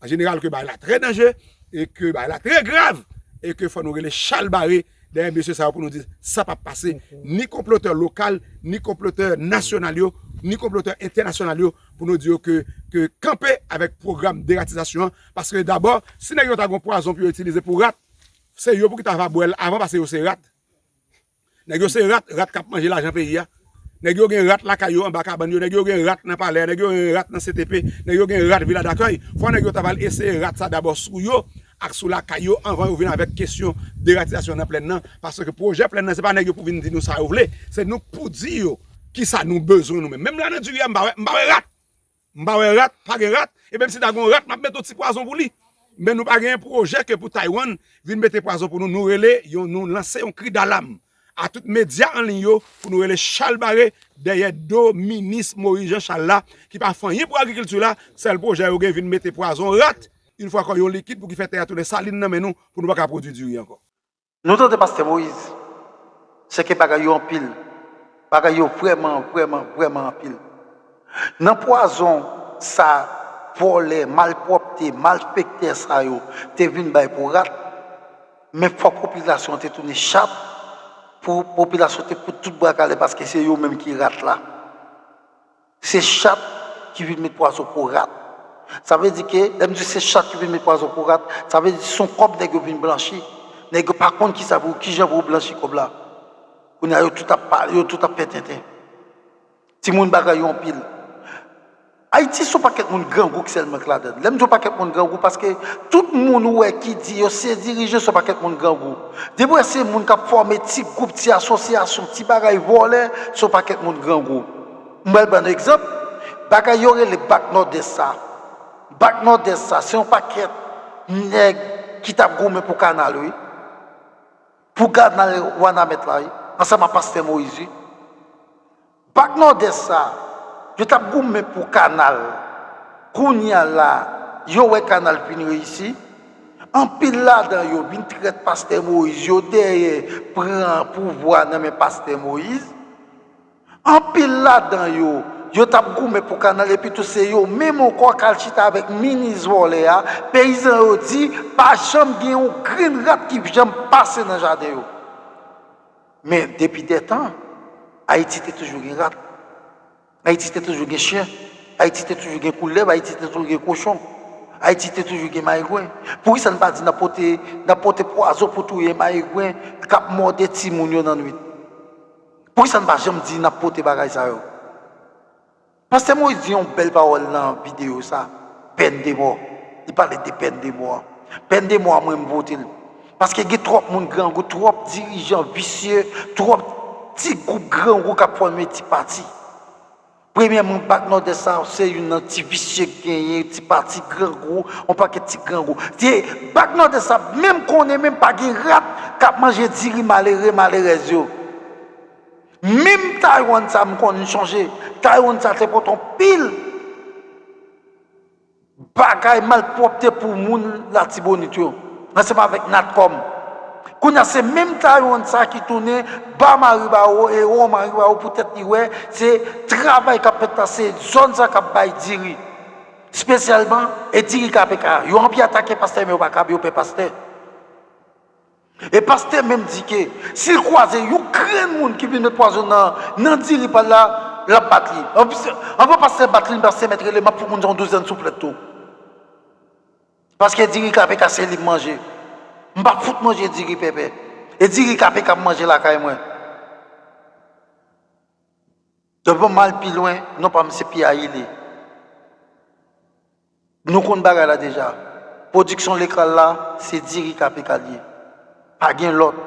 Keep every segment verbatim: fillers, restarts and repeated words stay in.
an jeneral ke bagay la trè danje e ke bagay la trè grav e ke fò nou rele chalbare dèyè mesye sa yo pou nou di sa p ap pase, ni konplotè lokal, ni konplotè nasyonal yo, ni konplotè entènasyonal yo, pou nou di yo ke, ke kanpe avèk pwogram deratizasyon an, paske dabò, si nèg yo ta gon pwazon pou yo itilize pou rat, se yo pou ki ta va bwè l avan, paske yo se rat. Nèg yo se rat, rat k ap manje lajan peyi a. Nèg yo gen rat lakay yo anba kabann yo, nèg yo gen rat nan palè a, nèg yo gen rat nan C T P, nèg yo gen rat Vila Dakèy. Fò nèg yo ta va al eseye rat sa dabò sou yo ak sou lakay yo anvan yo vin avèk kesyon deratizasyon nan plèn nan. Paske pwojè plèn nan, se pa nèg yo pou vin di nou sa yo vle, se nou k pou di yo kisa nou bezwen nou menm. Menm la nan diri a, m pa wè, m pa wè rat. M pa wè rat, pa gen rat, e menm si ta gen yon rat, m ap mete yon ti pwazon pou li. Men nou pa gen pwojè ke pou Taiwan vin mete pwazon pou nou. Nou rele, yon, nou lanse yon kri dalam a tout medya an liy yo pou nou rele chalbare dèyè do minis Moïse Jean Charles la, ki pa fè anyen pou agrikilti la, sèl pwojè yo gen vin mete pwazon rat, yon fwa ankò yon likid pou ki fè tè a tounen salin nan men nou, pou nou pa ka pwodui diri ankò. Nou tande Pastè Moïse, sèke bagay yo anpil, bagay yo vrèman, vrèman, vrèman anpil. Nan pwazon sa, vòlè, malpwòpte, malfektè sa yo te vin bay pou rat, men fòk popilasyon an te tounen chat, pou popilasyon te fout tout bra kalè paske se yo menm ki rat la. Se chat ki vin met pwazon pou rat. Sa vle di ke, lè m di se chat ki vin met pwazon pou rat, sa vle di se yon kòb nèg yo vin blanchi. Nèg yo pa konn kisa pou, kijan pou yo blanchi kòb la. Kounye a, yo tout ap pale, yo tout ap fè tenten. Timoun, bagay yo anpil. Ayiti se yon pakèt moun grangou ki sèlman k ladan l. Lè m di yon pakèt moun grangou, paske tout moun ou wè ki di yo se dirijan se yon pakèt moun grangou. Depi w wè se moun k ap fòme ti gwoup, ti asosyasyon, ti bagay vòlè, se yon pakèt moun grangou. M pral ban nou egzanp, bagay yo rele Bak Nòdès sa. Bak Nòdès sa, se yon pakèt nèg ki t ap goumen pou kanal, wi. Pou kanal Wanament la, wi. Ansanm ak Pastè Moïse, wi. Bak Nòdès sa, yo t ap goumen pou kanal. Kounye a la, yo wè kanal fin reyisi. Anpil ladan yo vin trèt Pastè Moïse, yo dèyè pran pouvwa nan men Pastè Moïse. Anpil ladan yo, yo t ap goumen pou kanal, epi tou se yo menm ankò k al chita avèk minis vòlè a. Peyizan yo di, pa janm gen yon grenn rat ki janm pase nan jaden yo. Men depi dètan, Ayiti te toujou gen rat. Ayiti te toujou gen chen. Ayiti te toujou gen koulèv, Ayiti te toujou gen kochon. Ayiti te toujou gen mayigwen. Poukisa n pa di n ap pote, n ap pote pwazon pou touye mayigwen k ap mòde timoun yo nan nwit? Poukisa n pa janm di n ap pote bagay sa yo? Pastè Moïse di yon bèl pawòl nan videyo sa, pèn de mò. Li pale de pèn de mò a. Pèn de mò a, mwen, m vote l. Paske gen twòp moun grangou, twòp dirijan visye, twòp ti gwoup grangou k ap fòme ti pati. Premyèman, Bak Nòdès sa, se youn nan ti visye k genyen, ti pati grangou, yon pakèt ti grangou. Te, Bak Nòdès sa, menm konnen menm pa gen rat k ap manje diri malere, malerèz yo. Menm Taiwan sa, m konn, m chonje, Taiwan sa te pote yon pil bagay malpwòpte pou moun Latibonit yo, ansanm avèk Natcom. Kounye a, se menm Taiwan sa ki tounen ba Maribawo e wo Maribawo poutèt li wè se travay k ap fèt la, se zòn sa k ap bay diri. Espesyalman, e diri K P K. Yo anvi atake pastè, men yo pa kab, yo pè pastè. E pastè menm di ke si l kwaze yon grenn moun ki vin met pwazon nan, nan diri pa l la, l ap bat li. Anvan, anvan pastè bat li, pastè mèt rele, m ap fout moun sa yon douzèn souflèt tou. Paske diri K P K se li m manje. M pa fout manje diri pèpè. E diri K P K m manje lakay mwen. Depi m al pi lwen, non pa m se Pierre Ailé. Nou konn bagay la deja. Pwodiksyon lokal la, se diri K P K l ye. Pa gen lòt.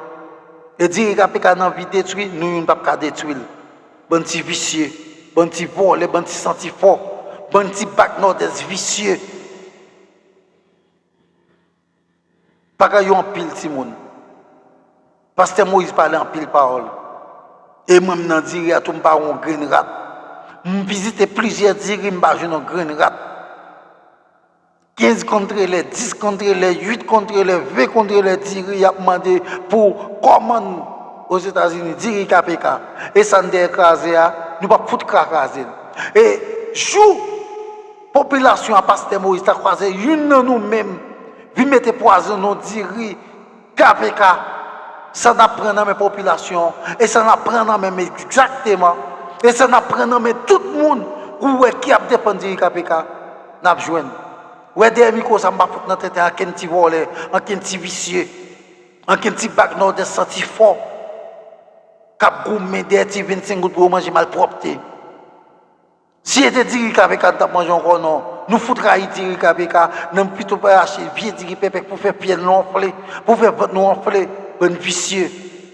E diri K P K nan vi detwi, nou youn p ap ka detwi l. Bann ti visye, bann ti vòlè, bann ti santi fò, bann ti Bak Nòdès visye. Bagay yo anpil, timoun. Pastè Moïse pale anpil pawòl. E mwen, m nan diri a tou, m pa wè yon grenn rat. M vizite plizyè diri, m pa jwenn yon grenn rat. Kenz kontrelè, dis kontrelè, uit kontrelè, ven kontrelè diri, y ap mande pou kòmann Ozetazini, diri K P K. E sa n dèyè kraze a, nou p ap fout ka kraze l. E jou Popilasyon a Pastè Moyiz ta kwaze youn nan nou menm vin mete pwazon nan diri K P K, sa n ap pran nan men popilasyon an, e sa n ap pran nan men m egzakteman, e sa n ap pran nan men tout moun ou wè ki ap defann diri K P K, n ap jwenn. Wè dèyè mikwo sa, m pa fout nan tenten ankenn ti vòlè, ankenn ti visye, ankenn ti bak Nòdès santi fò, k ap goumen dèyè ti vennsenk goud pou yo manje malpwòpte. Si se te diri K P K n t ap manje ankò non. Nou fout rayi diri K P K, nan pito pa achte vye diri pèpèk pou fè fyèl nou anfle, pou fè vant nou anfle, bann visye.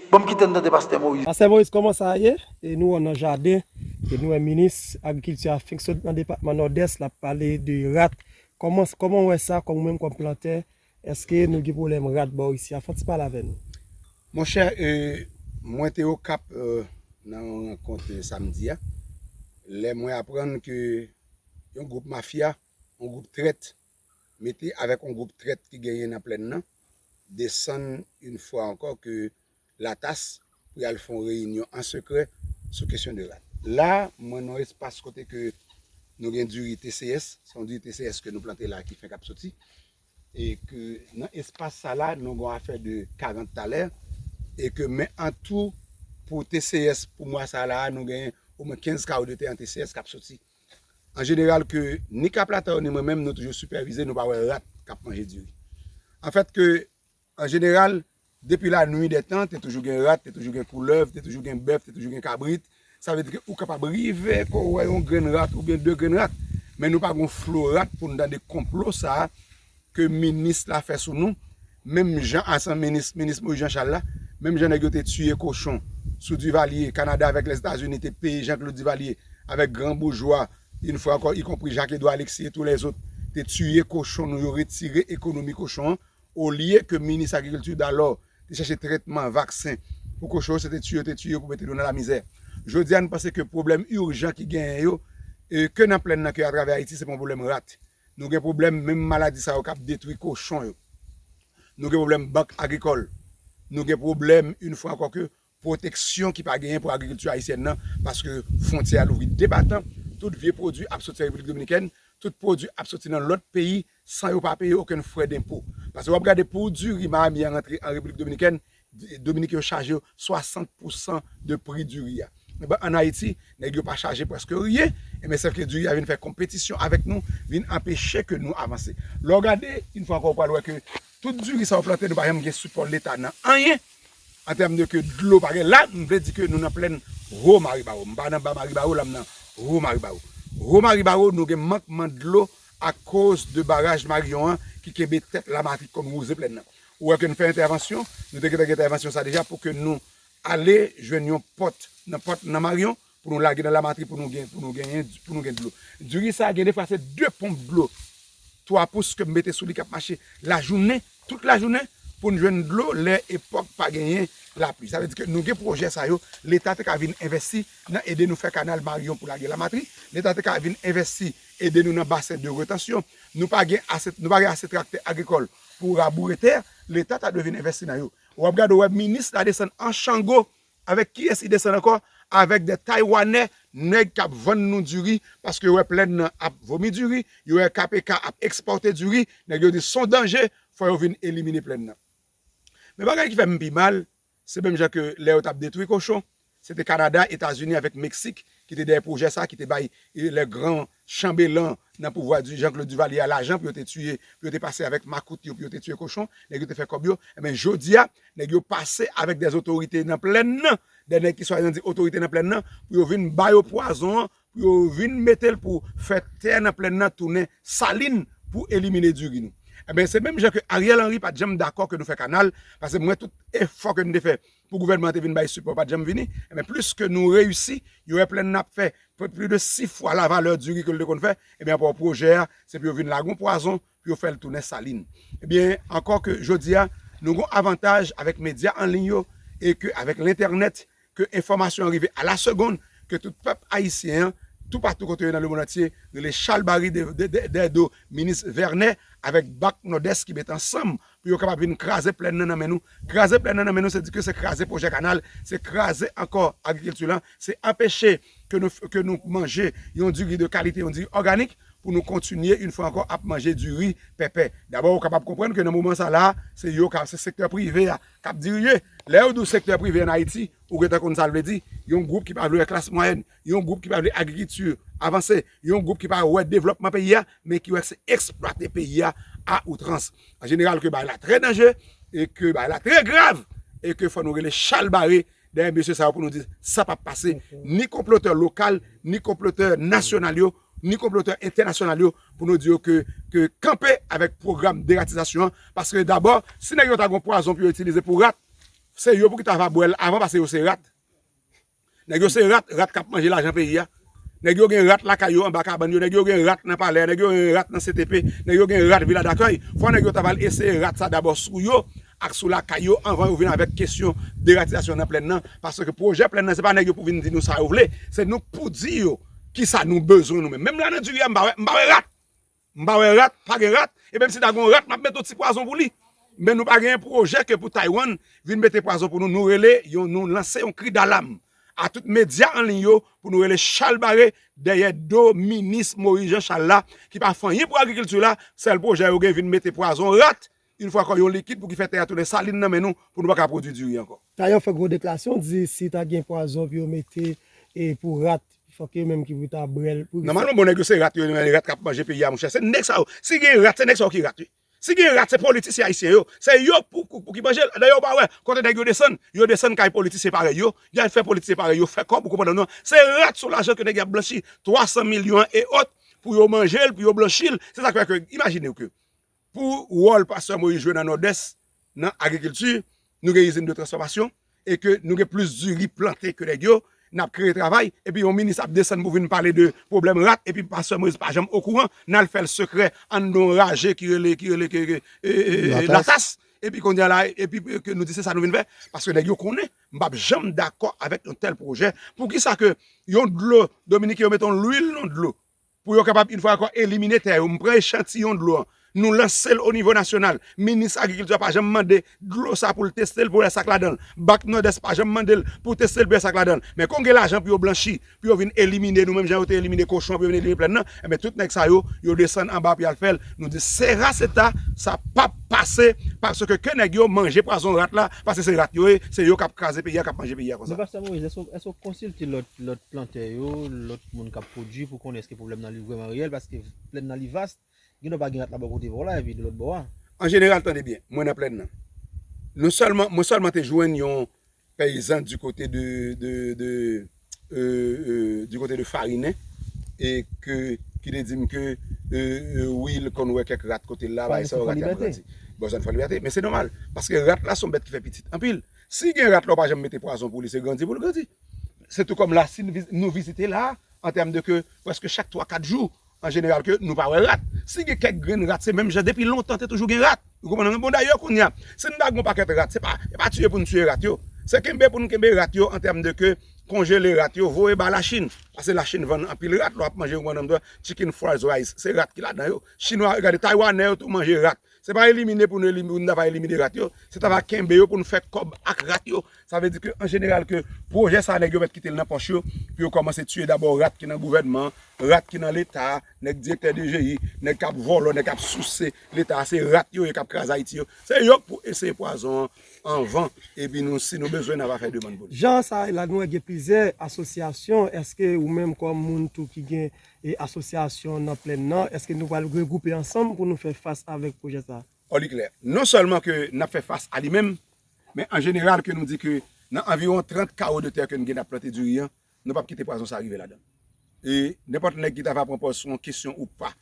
Ban m kite n tande Pastè Moyiz. Pastè Moyiz, kòman sa ye? E nou wè nan jaden, e nou wè minis agrikilti a fenk sot nan depatman Nòdès, l ap pale de rat. Kòman, kòman w wè sa kòm ou menm kòm plantè? Èske nou gen pwoblèm rat bò isi a? Fè yon ti pale avè nou. Monchè, e, mwen te Okap, e, nan yon rankont, e, samdi a. Lè mwen aprann ke yon gwoup mafya, yon gwoup trèt, mete avèk yon gwoup trèt ki genyen nan plèn nan, desann yon fwa ankò ke Latas pou y al fè yon reyinyon an sekrè sou kesyon de rat. La, mwen nan yon espas kote ke nou gen diri T C S, se yon diri T C S ke nou plante la ki fenk ap soti, e ke nan espas sa la, nou gen yon afè de karant talè, e ke men an tou pou T C S pou mwa sa la, nou gen omwen kenz kawo de tè an T C S k ap soti. An jeneral, ke ni Kaplata ni mwen menm, nou toujou sipèvize, nou pa wè rat k ap manje diri. Anfèt, ke, an jeneral, depi la nuit des temps, te toujou gen rat, te toujou gen koulèv, te toujou gen bèf, te toujou gen kabrit. Sa vle di ke ou kapab rive ke w wè yon grenn rat oubyen de grenn rat. Men nou pa gen yon flo rat pou n tande konplo sa a ke minis la fè sou nou. Menm jan ansanm minis, minis Moïse Jean Charles la, menm jan nèg yo te tiye kochon sou Duvalier, Kanada avèk Lèzetazini te peye Jean Claude Duvalier avèk gran boujwa, yon fwa ankò, ikonpri Jacques Edouard Alexis e tou lèzòt, te tiye kochon nou yo, retire ekonomi kochon an, olye ke minis agrikilti dalò te chèche trètman, vaksen pou kochon yo, se te tiye yo te tiye yo pou mete yo nan lamizè. Jodi a, nou panse ke pwoblèm ijan ki genyen yo, e, ke nan plèn nan, ke atravè Ayiti, se pa yon pwoblèm rat. Nou gen pwoblèm menm maladi sa yo k ap detwi kochon yo. Nou gen pwoblèm bank agrikòl. Nou gen pwoblèm, yon fwa ankò, ke pwoteksyon ki pa genyen pou agrikilti ayisyèn nan, paske fwontyè a louvri de batan, tout vye pwodui ap soti an Repiblik Dominikèn, tout pwodui ap soti nan lòt peyi san yo pa peye okenn frè denpo. Paske w ap gade pou diri Miami a rantre an Repiblik Dominikèn, Dominik yo chaje yo swasant pousan de pri diri a. Enben, ann Ayiti, nèg yo pa chaje prèske ryen, enben, sèf ke diri a vin fè konpetisyon avèk nou, vin anpeche ke nou avanse. Lè w gade, yon fwa ankò, ou pral wè ke tout diri sa yo plante, nou pa janm gen sipò Leta nan anyen, an tèm de ke dlo pa gen. La, m vle di ke nou nan plèn Wo Maribawo. M pa nan Ba Maribawo, la, m nan Wo Maribawo. Wo Maribawo, nou gen mankman dlo akoz de baraj Marion an ki kenbe tèt Lamatrik konn wouze plèn nan. Ou wè ke n fè entèvansyon, nou te gentan gen entèvansyon sa deja pou ke nou ale jwenn yon pòt nan pòt nan Marion pou nou lage nan Lamatrik pou nou gen, pou nou genyen, pou nou gen dlo. Diri sa a gen defwa se de ponp dlo twa pous ke m mete sou li k ap mache lajounen, tout lajounen pou n jwenn dlo lè epòk pa genyen lapli. Sa vle di ke nou gen pwojè sa yo, Leta te ka vin envèsti nan ede nou fè kanal Marion pou lage Lamatrik, Leta te ka vin envèsti ede nou nan basen de retansyon. Nou pa gen ase, nou pa gen ase traktè agrikòl pou raboure tè, Leta ta dwe vin envèsti nan yo. W ap gade, w wè minis la desann an chango. Avèk kiyès li desann ankò? Avèk de Taywanè, nèg k ap vann nou diri, paske yo wè plèn nan ap vomi diri, yo wè K P K ap ekspòte diri, nèg yo di se yon danje, fò yo vin elimine plèn nan. Men bagay ki fè m pi mal, se menm jan ke lè yo t ap detwi kochon, se te Kanada, Etazini avèk Meksik ki te dèyè pwojè sa, ki te bay, e, lè gran chanbelan nan pouvwa di Jean Claude Duvalier a lajan pou yo te tiye, pou yo te pase avèk makout yo, pou yo te tiye kochon, nèg yo te fè kòb yo. Enben, jodi a, nèg yo pase avèk de otorite nan plèn nan, de nèg ki swadizan di otorite nan plèn nan, pou yo vin ba yo pwazon an, pou yo vin mete l pou fè tè nan plèn nan tounen salin pou elimine diri nou. Enben, se menm jan ke Ariel Henry pa t janm dakò ke nou fè kanal, paske mwen, tout efò ke nou te fè pou gouvènman an te vin bay sipò, pa t janm vini. Enben, plis ke nou reyisi, yo wè plèn nan ap fè plis de sis fwa lavalè diri ke l te konn fè, enben, ankò pwojè a, se pou yo vin lage yon pwazon, pou yo fè l tounen salin. Ebyen, ankò ke jodi a, nou gen yon avantaj avèk medya an liy yo, e ke avèk lentènèt, ke enfòmasyon an rive a la segonn, ke tout pèp ayisyen an, toupatou kote yo nan lemonn antye, rele chalbari de, de, de, dèyè do minis Vernet avèk bak Nòdès ki met ansanm pou yo kapab vin kraze plèn nan nan men nou. Kraze plèn nan nan men nou, se di ke se kraze pwojè kanal, se kraze ankò agrikilti lan, se anpeche ke nou, ke nou manje yon diri de kalite, yon diri òganik, pou nou kontinye, yon fwa ankò, ap manje diri pèpè. Dabò, ou kapab konprann ke nan moman sa la, se yo, ka- se sektè prive a k ap dirije. Lè yo di w sektè prive ann Ayiti, ou gentan konn sa l vle di. Yon gwoup ki pa vle wè klas mwayèn, yon gwoup ki pa vle agrikilti avanse, yon gwoup ki pa wè devlòpman peyi a, men ki wè se eksplwate peyi a a outrans. An jeneral, ke bagay la trè danje, e ke bagay la trè grav, e ke fò nou rele chalbare dèyè mesye sa yo pou nou di sa p ap pase, ni konplotè lokal, ni konplotè nasyonal yo, ni konplotè entènasyonal yo, pou nou di yo ke, ke kanpe avèk pwogram deratizasyon an, paske dabò, si nèg yo ta gon pwazon pou yo itilize pou rat, se yo pou ki ta va bwè l avan, paske yo se rat. Nèg yo se rat, rat k ap manje lajan peyi a. Nèg yo gen rat lakay yo anba kabann yo, nèg yo gen rat nan palè a, nèg yo gen rat nan C T P, nèg yo gen rat Vila Dakèy. Fò nèg yo ta va al eseye rat sa dabò sou yo, ak sou lakay yo anvan yo vin avèk kesyon deratizasyon nan plèn nan. Paske pwojè plèn nan, se pa nèg yo pou vin di nou sa yo vle. Se nou k pou di yo kisa nou bezwen nou menm. Menm la nan diri a, m pa wè, m pa wè rat. M pa wè rat, pa gen rat. E menm si ta gen yon rat, m ap mete yon ti pwazon pou li. Men nou pa gen pwojè ke pou Taiwan vin mete pwazon pou nou. Nou rele, yon, nou lanse yon kri dalam a tout medya an liy yo pou nou rele chalbare dèyè do minis Moïse Jean Charles la, ki pa fè anyen pou agrikilti la. Sèl pwojè yo gen vin mete pwazon rat, yon fwa ankò yon likid pou ki fè tè a tounen salin nan men nou, pou nou pa ka pwodui diri ankò. Tayè fè gwo deklarasyon, di si ta gen pwazon pou yo mete e pou rat, fòk yo menm ki pou ta bwè l. Pou ki sa? Nòmalman, bon, nèg yo se rat yo, men rat k ap manje peyi a, monchè. Se nèg sa yo. Si gen rat, se nèg sa yo ki rat, wi. Si gen rat, se politisyen ayisyen yo. Se yo pou, pou, pou ki manje l. Dayè, ou pa wè, kote nèg yo desann, yo desann kay politisyen parèy yo, y al fè politisyen parèy yo fè kòb, ou konprann non? Se rat sou lajan ke nèg y ap blanchi, twa san milyon an e òt, pou yo manje l, pou yo blanchi l. Se sa k fè ke, imajine w ke, pou wòl pastè Moïse jwe nan Nòdès, nan agrikilti, nou gen izin de transfòmasyon, e ke nou gen plis diri plante ke nèg yo, n ap kreye travay, epi yon minis ap desann pou vin pale de pwoblèm rat, epi pastè Moïse pa janm okouran, n al fè l sekrè anndan yon raje ki rele, ki rele, ke, ke, e, e, e, Latas. Latas, epi kounye a la, epi, e, ke nou di se sa nou vin fè, paske nèg yo konnen, m p ap janm dakò avèk yon tèl pwojè. Poukisa ke yon dlo, Dominiken yo mete yon lwil nan dlo, pou yo kapab, yon fwa ankò, elimine tè yo. M pran echantiyon dlo an. Nou lanse l o nivo nasyonal. Minis agrikilti a pa janm mande dlo sa pou l teste l, pou wè sa k ladan l. Bak Nòdès pa janm mande l pou teste l, pou wè sa k ladan l. Men kon gen lajan pou yo blanchi, pou yo vin elimine nou, menm jan yo te elimine kochon an, pou yo vin elimine plèn nan, enben, tout nèg sa yo, yo desann anba pou y al fè l. Nou di, sera seta, sa p ap pase, paske ke nèg yo manje pwazon rat la, paske se rat yo ye, se yo k ap kraze peyi a, k ap manje peyi a konsa. Men, pastè Moïse, èske w, èske w konsilte lòt, lòt plantè yo, lòt moun k ap pwodui pou konnen èske pwoblèm nan li vrèman reyèl, paske plèn nan li vas, gen dwa pa gen rat la bò kote pa w la, epi de lòt bò a. An jeneral, tande byen, mwen nan plèn nan. Nou sèlman, mwen sèlman te jwenn yon peyizan du côté de, de, de, euh, euh, du côté de Farinen, e ke, ki te di m ke, euh, euh, wi, l konn wè kèk rat kote l la, bagay sa yo, rat y ap grandi. Bò zòn Fran Libète. Men se nòmal, paske rat la se yon bèt ki fè pitit anpil. Si gen rat la, ou pa janm mete pwazon pou li, se grandi pou l grandi. Se tou kòm la, si nou viz-, nou vizite la, an tèm de ke prèske chak twa, kat jou, an jeneral, ke nou pa wè rat. Si gen kèk grenn rat, se menm jan depi lontan te toujou gen rat. Ou konprann mwen? Bon, dayè, kounye a, si n ta gen yon pakèt rat, se pa, se pa tiye pou n tiye rat yo. Se kenbe pou n kenbe rat yo an tèm de ke konjele rat yo, voye ba Lachin. Paske Lachin vann anpil rat, lè w ap manje yon bannan chicken fried rice, se rat ki ladan yo. Chinwa, gade, Taywanè yo tou manje rat. Se pa elimine pou nou elimine, pou nou ta va elimine rat yo. Se ta va kenbe yo pou nou fè kòb ak rat yo. Sa vle di ke, an jeneral, ke pwojè sa, nèg yo mèt kite l nan pòch yo, pou yo kòmanse tiye dabò rat ki nan gouvènman an, rat ki nan Leta a, nèg direktè D G I, nèg k ap vòlò, nèg k ap souse Leta a, se rat yo ye k ap kraze Ayiti yo. Se yo k pou eseye pwazon an anvan, epi nou, si nou bezwen, n a va fè demann pou li. Jan sa la, nou wè gen plizyè asosyasyon. Èske ou menm kòm moun tou ki gen e asosyasyon nan plèn nan, èske nou pral regwoupe ansanm pou nou fè fas avèk pwojè sa a? Ò, li klè. Non sèlman ke n ap fè fas a li menm, men an jeneral ke nou di ke nan anviwon trant kawo de tè ke n gen n ap plante diri an, nou p ap kite pwazon sa rive ladan l. E nenpòt nèg ki ta va pran pòz sou yon kesyon ou pa,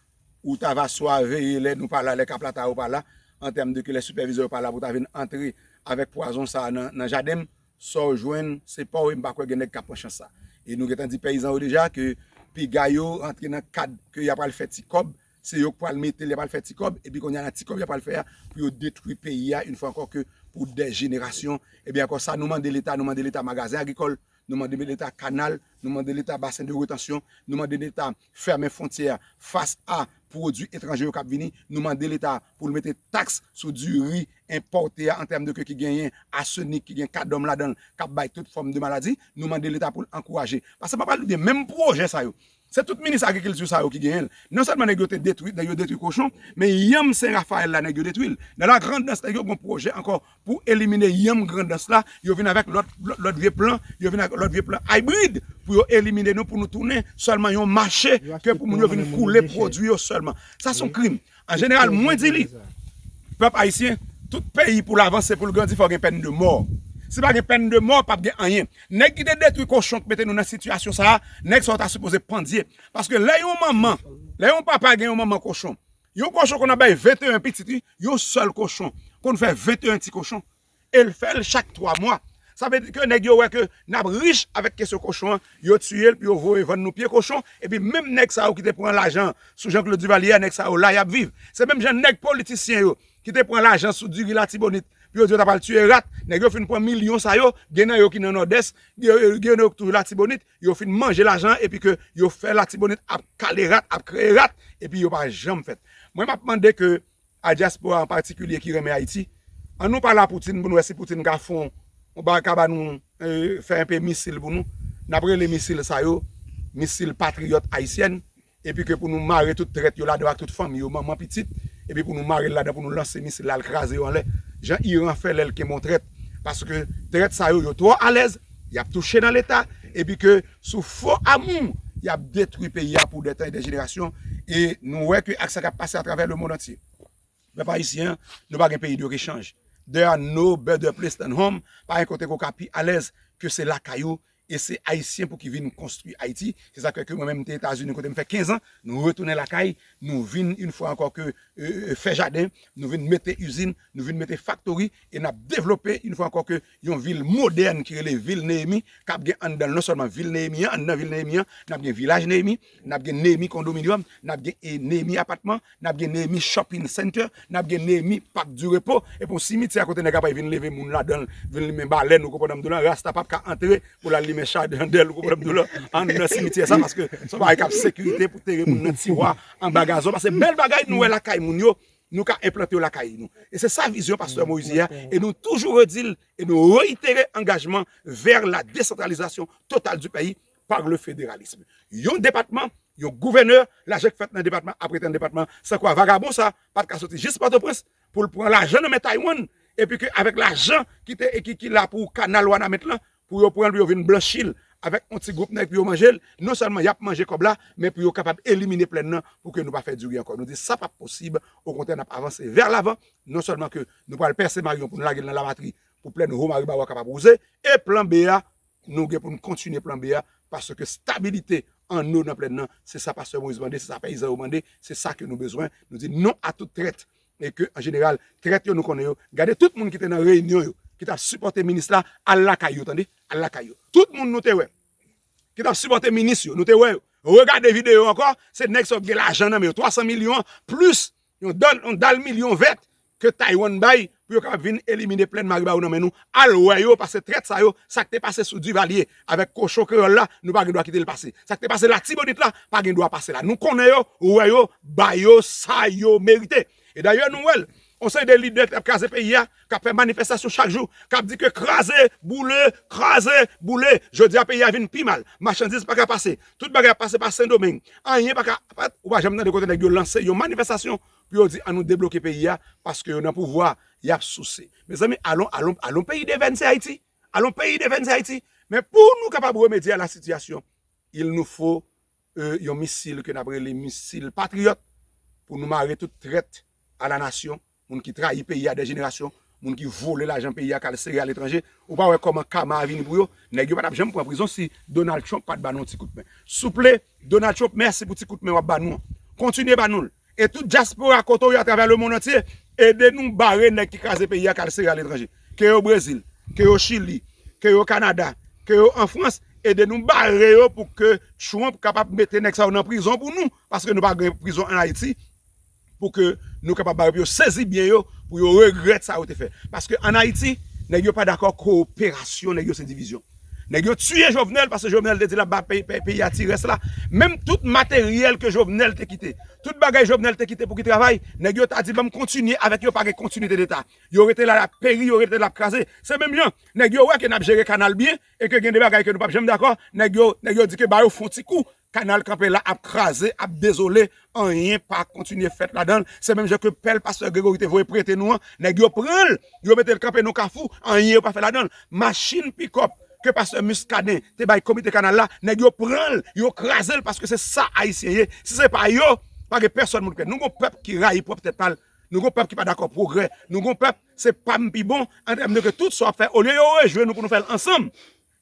ou ta va swa veye lè nou pa la, lè kaplata yo pa la, an tèm de ke lè sipèvizè yo pa la pou ta vin antre avèk pwazon sa a nan, nan jaden m, sa w jwenn, se pa w, e m pa kwè gen nèg k ap pran chans sa. E nou gentan di peyizan yo deja ke piga yo rantre nan kad ke y ap pral fè ti kòb, se yo k pral mete l, y ap pral fè ti kòb, epi kounye a nan ti kòb y ap pral fè a, pou yo detwi peyi a, yon fwa ankò ke pou dè jenerasyon. Ebyen ankò sa, nou mande Leta, nou mande Leta magazen agrikòl, nou mande Leta kanal, nou mande Leta basen de retansyon, nou mande Leta fèmen fwontyè a fas a pwodui etranje yo k ap vini, nou mande Leta pou l mete taks sou diri enpòte a an tèm de ke ki genyen asenik, ki gen kadòm ladan l, k ap bay tout fòm de maladi, nou mande Leta pou l ankouraje. Paske m pa pral bliye, menm pwojè sa yo, Se tout minis agrikilti sa yo ki genyen l. Non sèlman nèg yo te detwi, nèg yo detwi kochon, men yanm Sen Rafayèl la, nèg yo detwi l. Nan Lagrandans, nèg yo gen pwojè ankò pou elimine yanm Grandans la, yo vin avèk lòt, lòt, lòt vye plan, yo vin avèk lòt vye plan ibrid pou yo elimine nou, pou nou tounen sèlman yon mache ke pou moun yo vin koule pwodui yo sèlman. Sa se yon krim. An jeneral, mwen di li, pèp ayisyen, tout peyi pou l avanse, pou l grandi, fò gen pèn de mò. Si pa gen pèn de mò, p ap gen anyen. Nèg ki te detwi kochon k mete nou nan sitiyasyon sa a, nèg sa yo ta sipoze pandye. Paske lè yon manman, lè yon papa gen yon manman kochon, yon kochon konn ap bay venteyen pitit, wi, yon sèl kochon konn fè venteyen ti kochon. E l fè l chak twa mwa. Sa vle di ke nèg yo wè ke n ap rich avèk kesyon kochon an, yo tiye l, pou yo voye vann nou pye kochon, epi menm nèg sa yo ki te pran lajan sou Jean Claude Duvalier a, nèg sa yo la y ap viv. Se menm jan nèg politisyen yo ki te pran lajan sou diri Latibonit, pou yo di yo ta pral tiye rat, nèg yo fin pran milyon sa yo, gen nan yo ki nan Nòdès, gen, gen nan yo ki toujou Latibonit, yo fin manje lajan an, epi ke yo fè Latibonit ap kale rat, ap kreye rat, epi yo pa janm fèt. Mwen, m ap mande ke a dyaspora an patikilye ki renmen Ayiti, ann nou pale a Poutine pou n wè si Poutine ka fè yon, yon bagay, ka ba nou, eh, fè enpe misil pou nou. N ap rele misil sa yo misil patriyòt ayisyèn, epi ke pou nou mare tout trèt yo ladan ak tout fanmi yo, manman, pitit, epi pou nou mare l ladan, pou nou lanse misil la, al kraze yo anlè, jan Iran fè lè l kenbe yon trèt. Paske trèt sa yo, yo twò alèz, y ap touche nan Leta, epi ke sou fo amou, y ap detwi peyi a pou dè tan e dè jenerasyon, e nou wè ke ak sa k ap pase atravè lemonn antye. Pèp ayisyen an, nou pa gen peyi de rechanj. There are no better place than home. Pa gen kote ke w ka pi alèz ke se lakay ou. E se Ayisyen pou ki vin konstwi Ayiti. Se sa k fè ke mwen menm, m te Etazini kote m fè kenz an. Nou retounen lakay. Nou vin, yon fwa ankò ke, e, e, fè jaden. Nou vin mete izin. Nou vin mete faktori. E n ap devlope, yon fwa ankò ke yon vil modèn ki rele vil Neyemi. K ap gen anndan l non sèlman vil Neyemi an, anndan vil Neyemi an, n ap gen vilaj Neyemi, n ap gen Neyemi kondominyòm, n ap gen, e, Neyemi apatman, n ap gen Neyemi shopping center, n ap gen Neyemi Parc du Repos, epi yon simityè kote nèg ap vin leve moun ladan l, vin limen balèn, ou konprann m di w la, rasta p ap ka antre pou l al limen chandèl, ou konprann m di w la, anndan simityè sa, paske se yon bagay k ap sekirite pou tere moun nan tiwa, anba gazon, paske bèl bagay nou wè lakay moun yo, nou ka enplante yo lakay nou. E se sa vizyon Pastè Moïse ye a, e nou toujou redi l, e nou reitere angajman vers la décentralisation totale du pays par le fédéralisme. Yon depatman, yon gouvènè, lajan k fèt nan depatman ap rete nan depatman. San kwa vagabon sa pa t ka soti jis Pòtoprens pou l pran lajan nan men Taiwan, epi ke avèk lajan ki te, e ki, ki la pou kanal Wanament lan, pou yo pran l, pou yo vin blanchi l avèk yon ti gwoup nèg pou yo manje l, non sèlman y ap manje kòb la, men pou yo kapab elimine plèn nan pou ke nou pa fè diri ankò. Nou di sa p ap posib, okontrè, n ap avanse vè lavan, non sèlman ke nou pral pèse Marion pou nou lage l nan Labatri, pou plèn Wo Maribawo a kapab wouze, e plan B a, nou gen pou n kontinye plan B a, paske stabilite anno nan plèn nan, se sa Pastè Moïse mande, se sa peyizan yo mande, se sa ke nou bezwen. Nou di non a tout trèt. E ke, an jeneral, trèt yo, nou konnen yo. Gade tout moun ki te nan reyinyon yo, ki t ap sipòte minis la, al lakay yo, tande, al lakay yo. Tout moun nou te wè, ki t ap sipòte minis yo, nou te wè yo. Regade videyo ankò, se nèg sa yo gen lajan nan men yo, twa san milyon an, plis yon dal, yon dal milyon vèt ke Taiwan bay pou yo kapab vin elimine plèn Maribawo nan men nou. Al wè yo, paske trèt sa yo, sa k te pase sou Duvalier avèk kochon kreyòl la, nou pa gen dwa kite l pase. Sa k te pase Latibonit la, pa gen dwa pase la. Nou konnen yo, wè yo, ba yo sa yo merite. E dayè, nou wè l, yon seri de lidè k ap kraze peyi a, k ap fè manifestasyon chak jou, k ap di ke kraze, boule, kraze, boule. Jodi a, peyi a vin pi mal. Machandiz pa ka pase. Tout bagay ap pase pa Sendomeng. Anyen pa ka fèt. Ou pa janm tande kote nèg yo lanse yon manifestasyon pou yo di, "An nou debloke peyi a, paske yo nan pouvwa, y ap souse." Mezanmi, alon, alon, alon peyi devèn, se Ayiti. Alon peyi devèn, se Ayiti. Men pou nou kapab remedye a la sitiyasyon, il nous faut, euh, yon misil ke n ap rele misil patriyòt pou nou mare tout trèt a la nasyon, moun ki trayi peyi a dè jenerasyon, moun ki vole lajan peyi a k al sere aletranje. Ou pa wè kòman kama a vini pou yo? Nèg yo pa t ap janm pran prizon si Donald Trump pa t ba nou yon ti kout men. Souple, Donald Trump, mèsi pou ti kout men w ap ba nou an. Kontinye ba nou l. E tout dyaspora kote w ye atravè lemonn antye, ede nou bare nèg ki kraze peyi a k al sere aletranje. Ke yo Brezil, ke yo Chili, ke yo Kanada, ke yo an Frans, ede nou bare yo pou ke Trump kapab mete nèg sa yo nan prizon pou nou, paske nou pa gen prizon ann Ayiti, pou ke nou kapab ba yo, pou yo sezi byen yo, pou yo regrèt sa yo te fè. Paske ann Ayiti, nèg yo pa dakò kowoperasyon, nèg yo se divizyon. Nèg yo tiye Jovenel paske Jovenel te di l ap ba peyi, peyi, peyi a ti rès la. Menm tout materyèl ke Jovenel te kite, tout bagay Jovenel te kite pou ki travay, nèg yo ta di, "Ban m kontinye avèk yo, pa gen kontinite deta." Yo rete la, y ap peri, yo rete la, y ap kraze. Se menm jan, nèg yo wè ke n ap jere kanal byen e ke gen de bagay ke nou p ap janm dakò, nèg yo, nèg yo di ke ba yo fè yon ti kou. Kanal kanpe la ap kraze, ap dezole, anyen pa kontinye fèt ladan l. Se menm jan ke pèl pastè Gregory te voye prete nou an, nèg yo pran l, yo mete l kanpe nan kafou, anyen yo pa fè ladan l. Machin pikòp ke pastè Muscadin te bay komite kanal la, nèg yo pran l, yo kraze l, paske se sa Ayisyen ye. Si se pa yo, pa gen pèsòn moun krèt. Nou gon pèp ki rayi pwòp tèt pa l. Nou gon pèp ki pa dakò pwogrè. Nou gon pèp, se pa m pi bon, an tèm de ke tout sa w ap fè, olye yo rejwenn nou pou nou fè l ansanm,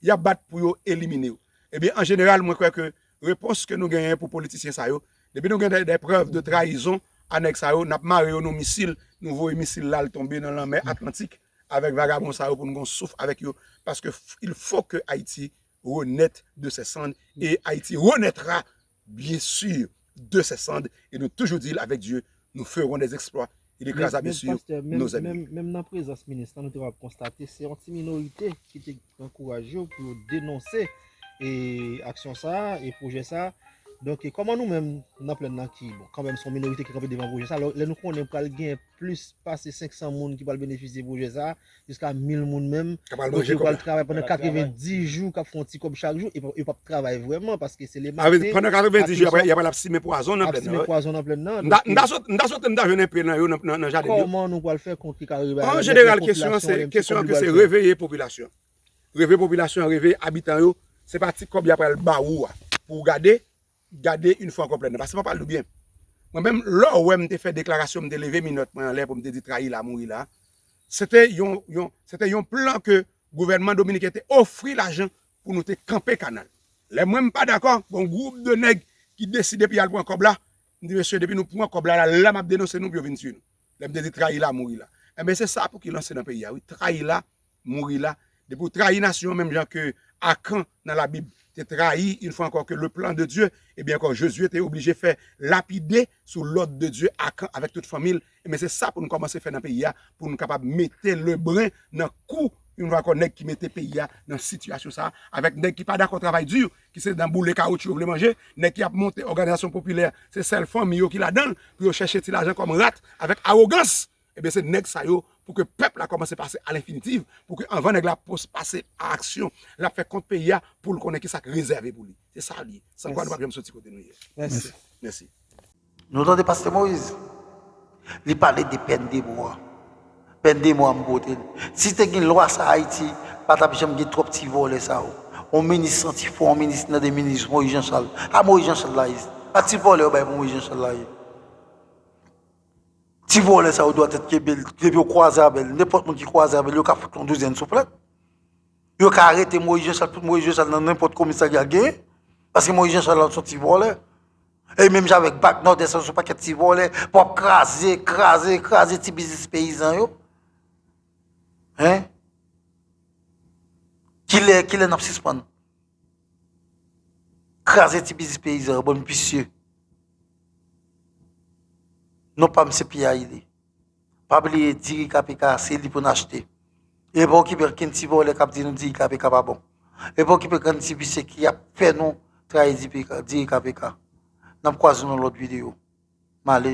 y ap bat pou yo elimine w. Ebyen, an jeneral, mwen kwè ke repons ke nou genyen pou politisyen sa yo, depi nou gen de, de prèv de trayizon a nèg sa yo, n ap mare yo nan misil, nou voye misil la al tonbe nan lanmè Atlantik avèk vagabon sa yo pou nou gon souf avèk yo, paske f- il faut que Haïti renaître de ses cendres et Haïti renaîtra bien sûr de ses cendres et nous toujours dire avec Dieu nous ferons des exploits. Il écrasera bien sûr nos ennemis. Menm nan prezans minis lan, nou te kapab konstate se yon ti minorite ki te pran kouraj yo pou yo denonse e aksyon sa a e pwojè sa a. Donk, e kòman nou menm nan plèn nan ki, bon, kanmenm se yon minorite ki kanpe devan pwojè sa a, lè, lè nou konnen pral gen plis pase senk san moun ki pral benefisye pwojè sa a, jiska mil moun menm, k ap pral manje kòb la, k ap pral travay pandan katrevendis jou, k ap fè yon ti kòb chak jou, e pa- yo p ap travay vrèman, paske se le maten, pandan katrevendis jou, y ap, y ap al ap simen pwazon nan plèn nan, wi. Simen pwazon nan plèn nan. M ta, m ta sot, m ta swete m ta jwenn enpe nan yo nan, nan, nan jaden yo. Kòman nou pral fè kont ki ka rive a... An jeneral, kesyon an se, kesyon an ke se reveye popilasyon. Reveye popilasyon an, reveye abitan yo. Se pa ti kòb y ap al ba ou a. Pou w gade, gade yon fwa ankò plèn nan. Paske m ap pale w byen. Mwen menm, lè w wè m te fè deklarasyon, m te leve minòt mwen anlè pou m te di trayi la, mouri la. Se te yon, yon, se te yon plan ke gouvènman dominiken te ofri lajan pou nou te kanpe kanal. Lè mwen m pa dakò, gon gwoup de nèg ki deside pou y al pran kòb la, m di, mesye, depi nou pran kòb la, la, la m ap denonse nou pou yo vin tiye nou. Lè m te di trayi la, mouri la. Enben, se sa pou ki lanse nan peyi a, wi. Trayi la, mouri la. Depi w trayi nasyon an, menm jan ke Akan nan Labib te trayi, yon fwa ankò, ke le plan de Dieu, ebyen ankò, Jozye te oblije fè lapide sou lòd de Dye Akan avèk tout fanmi l. Ebyen, se sa pou nou kòmanse fè nan peyi a, pou nou kapab mete lebren nan kou, yon fwa ankò, nèg ki mete peyi a nan sitiyasyon sa a, avèk nèg ki pa dakò travay di, ki se nan boule kawotchou yo vle manje, nèg ki ap monte òganizasyon popilè, se sèl fanmi yo ki ladan l, pou yo chèche ti lajan kòm rat, avèk awogans. Ebyen, se nèg sa yo, pou ke pèp la kòmanse pase a lenfinitiv, pou ke anvan nèg la pos- pase a aksyon, l ap fè kont peyi a pou l konnen ki sa k rezève pou li. Se sa l ye. San kwa nou p ap janm soti kote nou ye. Mèsi. Mèsi. Nou tande Pastè Moïse? Li pale de pèn de mò a. Pèn de mò a m pote l. Si te gen lwa sa Ayiti, pa t ap janm gen twòp ti vòlè sa yo. On minis santifò, on minis nan de minis Moïse Jean Charles. A Moïse Jean Charles la ye. A ti vòlè yo bay pou Moïse Jean Charles la ye. Ti vòlè sa yo dwatèt kenbe l, depi yo kwaze avè l, nenpòt moun ki kwaze avè l, yo ka fout yon douzèn souflèt. Yo ka arete Moïse Jean Charles, tout Moïse Jean Charles nan nenpòt komisarya genyen, paske Moïse Jean Charles la se yon ti vòlè. E menm jan avèk Bak Nòdès la, se yon pakèt ti vòlè, pou ap kraze, kraze, kraze ti biznis peyizan yo. Hein? Kilè, kilè n ap sispann kraze ti biznis peyizan yo, bann visye? Non pa m se Pierre Ayile. Pa bliye diri K P K, se li pou n achte. E pa okipe okenn ti vòlè k ap di nou diri K P K pa bon. E pa okipe okenn ti visye ki ap fè nou trayi diri K P K. N ap kwaze nan lòt videyo. M ale.